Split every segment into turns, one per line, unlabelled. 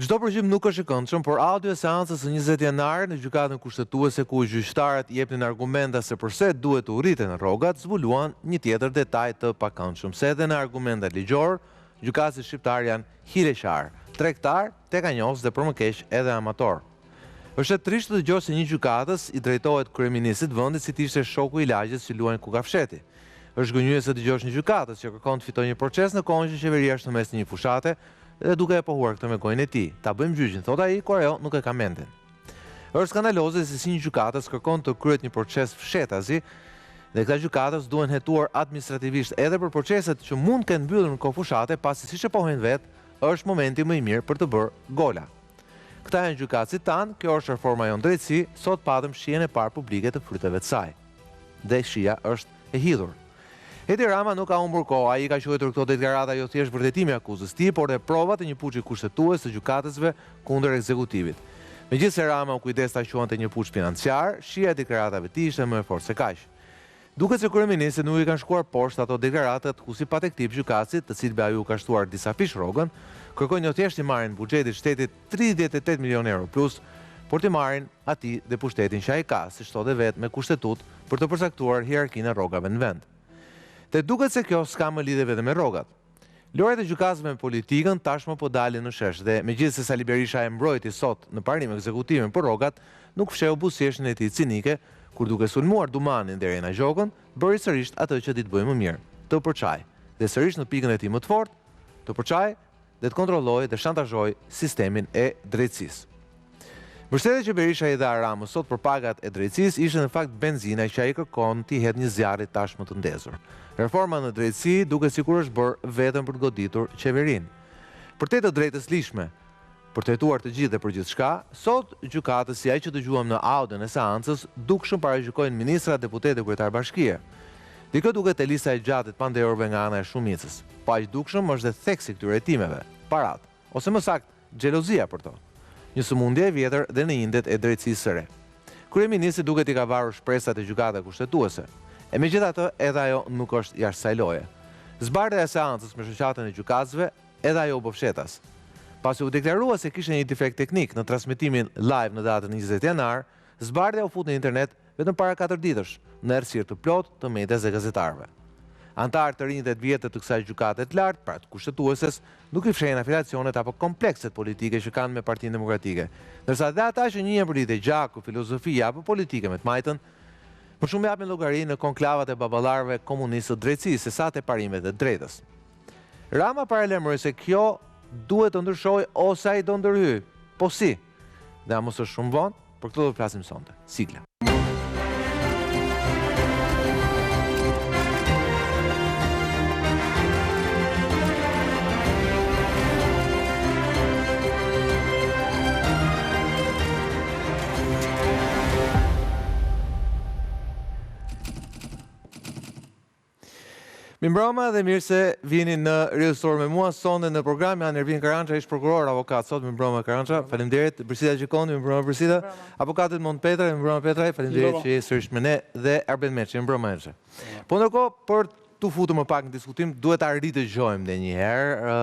Çdo përgjim nuk është i këndshëm, por audio e seancës së 20 janarit në Gjykatën Kushtetuese ku gjyqtarët jepnin argumenta se përse duhet të rriten rrogat, zbuluan një tjetër detaj të pakëndshëm, se edhe në argumentat ligjorë, gjykatësit shqiptarë janë hileqarë, tregtarë, tekanjos dhe për më keq edhe amatorë. Është e trishtë të dëgjosh se një gjykatës i drejtohet kryeministrit të vendit si të ishte shoku i lagjes që luajnë kukafshehti. Është zhgënjyese të dëgjosh një gjykatës që kërkon të fitojë një proces në kohën që qeveria është në mes të një fushate dhe duke e pohuar këtë me gojën e tij. Ta bëjmë gjyqin, thotë ai, kur ajo nuk e ka mendjen. Është skandaloze se si një gjykatës kërkon të kryhet një proces fshehtazi dhe këta gjykatës duhen hetuar administrativisht edhe për proceset që mund të kenë mbyllur në kohë fushate, pasi siç e pohojnë vetë, është momenti më i mirë për të bërë gola. Këta janë gjykatësit tanë, kjo është reforma jonë në drejtësi, sot patëm shijen e parë publike të fryteve të saj. Dhe shija është e hidhur. Edi Rama nuk ka humbur kohë, ai i ka quajtur këto deklarata jo thjesht vërtetim i akuzës së tij, por dhe prova të një puçi kushtetues të gjykatësve kundër ekzekutivit. Megjithëse Rama u kujdes ta quante një puç financiar, shija e deklaratave të tij ishte më e fortë se kaq. Duket se kryeministrit nuk i kanë shkuar poshtë ato deklaratat ku si pa tektip gjykatësit, të cilëve ai u ka shtuar disafish rrogën, kërkojnë jo thjesht t'i marrin buxhetit të shtetit 38 milionë euro plus, por t'i marrin atij dhe pushtetin që ai ka, siç thotë dhe vetë, me kushtetutë për të përcaktuar hierarkinë e rrogave në vend. Dhe duket se kjo s'ka më lidhje vetëm me rrogat. Lojërat e gjykatësve me politikën tashmë po dalin në shesh dhe megjithëse Sali Berisha e mbrojti sot në parim ekzekutivin për rrogat, nuk fshehu buzëqeshjen e tij cinike, kur duke sulmuar Dumanin dhe Irena Gjokën, bëri sërisht atë që di të bëjë më mirë, të përçajë. Dhe sërisht në pikën e tij më të fortë, të përçajë dhe të kontrollojë dhe shantazhojë sistemin e drejtësisë. Mbështetja që Berisha i dha Ramës sot për pagat e drejtësisë ishte në fakt benzina që ai kërkon t'i hedhë një zjarri tashmë të ndezur. Reforma në drejtësi duket sikur është bërë vetëm për të goditur qeverinë. Përtej të drejtës ligjshme, për të hetuar të gjithë dhe për gjithçka, sot gjykatës si ai që dëgjuam në audion e seancës, dukshëm paragjykojnë ministra, deputetë dhe kryetarë bashkie. Dhe kjo duket te lista e gjatë e të pandehurve nga ana e shumicës. Po aq dukshëm është dhe theksi i këtyre hetimeve, paratë. Ose më saktë, xhelozia për to. Një sëmundje e vjetër dhe në indet e drejtësisë së re. Kryeministri duket i ka varur shpresat te Gjykata Kushtetuese. E megjithatë edhe ajo nuk është jashtë kësaj loje. Zbardhja e seancës me shoqatën e gjykatësve edhe ajo u bë fshehtas. Pasi u deklarua se kishte një defekt teknik në transmetimin live në datën 20 janar, zbardhja u fut në internet vetëm para katër ditësh, në errësirë të plotë të medias dhe gazetarëve. Anëtarë të rinj dhe të vjetër të kësaj gjykate të lartë, pra të Kushtetueses, nuk i fshehin afiliacionet apo komplekset politike që kanë me Partinë Demokratike, ndërsa dhe ata që njihen për lidhje gjaku, filozofie apo politike me të majtën, më shumë japin llogari në konklavat e baballarëve komunistë të drejtësisë sesa te parimet e drejtës. Rama paralajmëroi se kjo duhet të ndryshojë ose ai do ndërhyjë. Po si? Dhe a mos është shumë vonë? Për këtë do të flasim sonte. Sigla. Mirëmbrëma dhe mirë se vini në Real Story me mua sonte në program janë Ervin Karança, ish prokuror, avokat sot, mirëmbrëma Karança, faleminderit, Brisida Gjikondi, mirëmbrëma Brisida, avokat Edmond Petraj, mirëmbrëma Petraj, faleminderit që je sërish me ne dhe Arben Meçi, mirëmbrëma Meçi. Po ndërkohë, për t'u futur më pak në diskutim, duhet ta ridëgjojmë dhe një herë,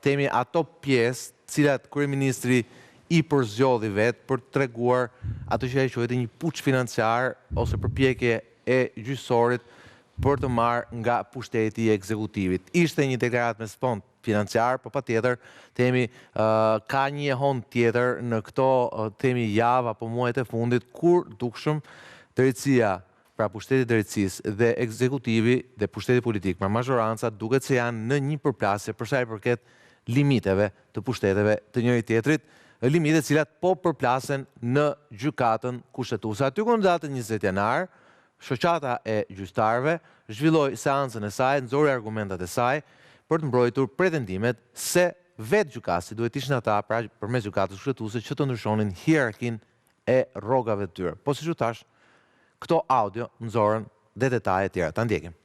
themi ato pjesë, të cilat kryeministri i përzgjodhi vetë për të treguar atë që ai quajti një puç financiar ose përpjekje e gjyqësorit për të marrë nga pushteti i ekzekutivit. Ishte një deklaratë me sfond financiar, po patjetër, themi, ka një jehonë tjetër në këto, themi, javë apo muajt e fundit, kur dukshëm drejtësia, pra pushteti i drejtësisë dhe ekzekutivi dhe pushteti politik, pra mazhoranca, duket se janë në një përplasje për sa i përket limiteve të pushteteve të njëri-tjetrit, limite të cilat po përplasen në Gjykatën Kushtetuese. Aty ku në datën 20 janar, Shoqata e Gjyqtarëve zhvilloi seancën e saj, nxori argumentat e saj për të mbrojtur pretendimet se vetë gjykatësit duhet të ishin ata, pra përmes Gjykatës Kushtetuese që të ndryshonin hierarkinë e rrogave të tyre. Po siç u thashë, këto audio nxorën dhe detaje tjera. Ta ndjekim.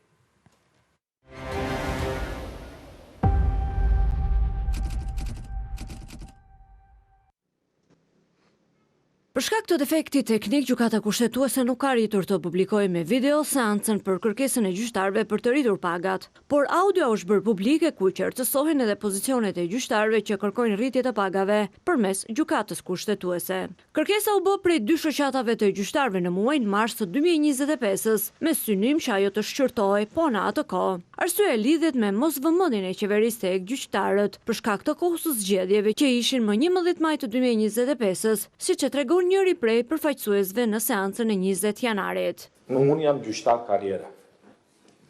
Për shkak të defektit teknik, Gjykata Kushtetuese nuk ka arritur të publikojë me video seancën për kërkesën e gjyqtarëve për të rritur pagat. Por audio është bërë publike ku qartësohen edhe pozicionet e gjyqtarëve që kërkojnë rritje të pagave përmes Gjykatës Kushtetuese. Kërkesa u bë prej dy shoqatave të gjyqtarëve në muajin mars të 2025-ës, me synim që ajo të shqyrtohej po në atë kohë. Arsyeja lidhet me mosvëmendjen e qeverisë tek gjyqtarët, për shkak të kohës së zgjedhjeve që ishin më 11 maj të 2025-ës, siç e tregon njëri prej përfaqësuesve në seancën e 20 janarit.
Unë jam gjyqtar karriere.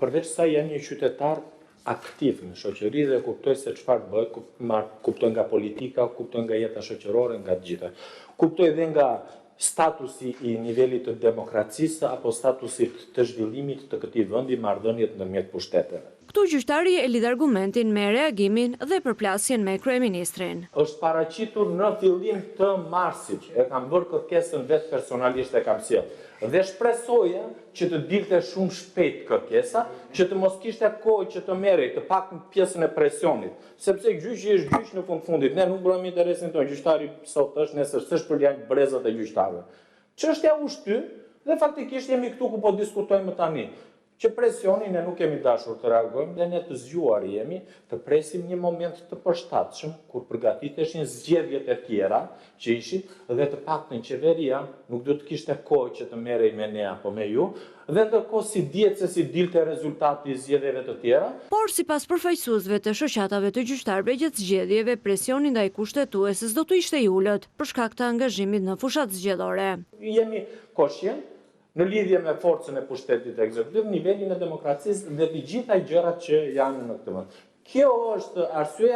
Përveç saj jam një qytetar aktiv në shoqëri dhe kuptoj se çfarë bëhet, kuptoj nga politika, kuptoj nga jeta shoqërore, nga të gjitha. Kuptoj dhe nga statusi i nivelit të demokracisë apo statusit të zhvillimit të këtij vendi, marrëdhëniet ndërmjet pushteteve.
Këtu gjyqtari e lidh argumentin me reagimin dhe përplasjen me kryeministrin.
Është paraqitur në fillim të marsit, e kam bërë kërkesën vetë personalisht e kam sjellë. Dhe shpresoja që të dilte shumë shpejt kërkesa, që të mos kishte kohë që të merrej të paktën pjesën e presionit, sepse gjyqi është gjyq në fund fundit. Ne nuk mbrojmë interesin tonë, gjyqtari sot është, nesër s'është për janë brezat e gjyqtarëve. Çështja u shty dhe faktikisht jemi këtu ku po diskutojmë tani. Që presioni ne nuk kemi dashur të reagojmë dhe ne të zgjuar jemi të presim një moment të përshtatshëm kur përgatiteshin zgjedhjet e tjera që ishin dhe të paktën qeveria nuk do të kishte kohë që të merrej me ne apo me ju dhe ndërkohë si dihet se si dilte rezultati i zgjedhjeve të tjera.
Por sipas përfaqësuesve të shoqatave të gjyqtarëve gjatë zgjedhjeve, presioni ndaj kushtetueses do të ishte i ulët për shkak të angazhimit në fushat zgjedhore.
Jemi koshient në lidhje me forcën e pushtetit ekzekutiv, nivelin e demokracisë dhe të gjitha gjërat që janë në këtë vend. Kjo është arsyeja.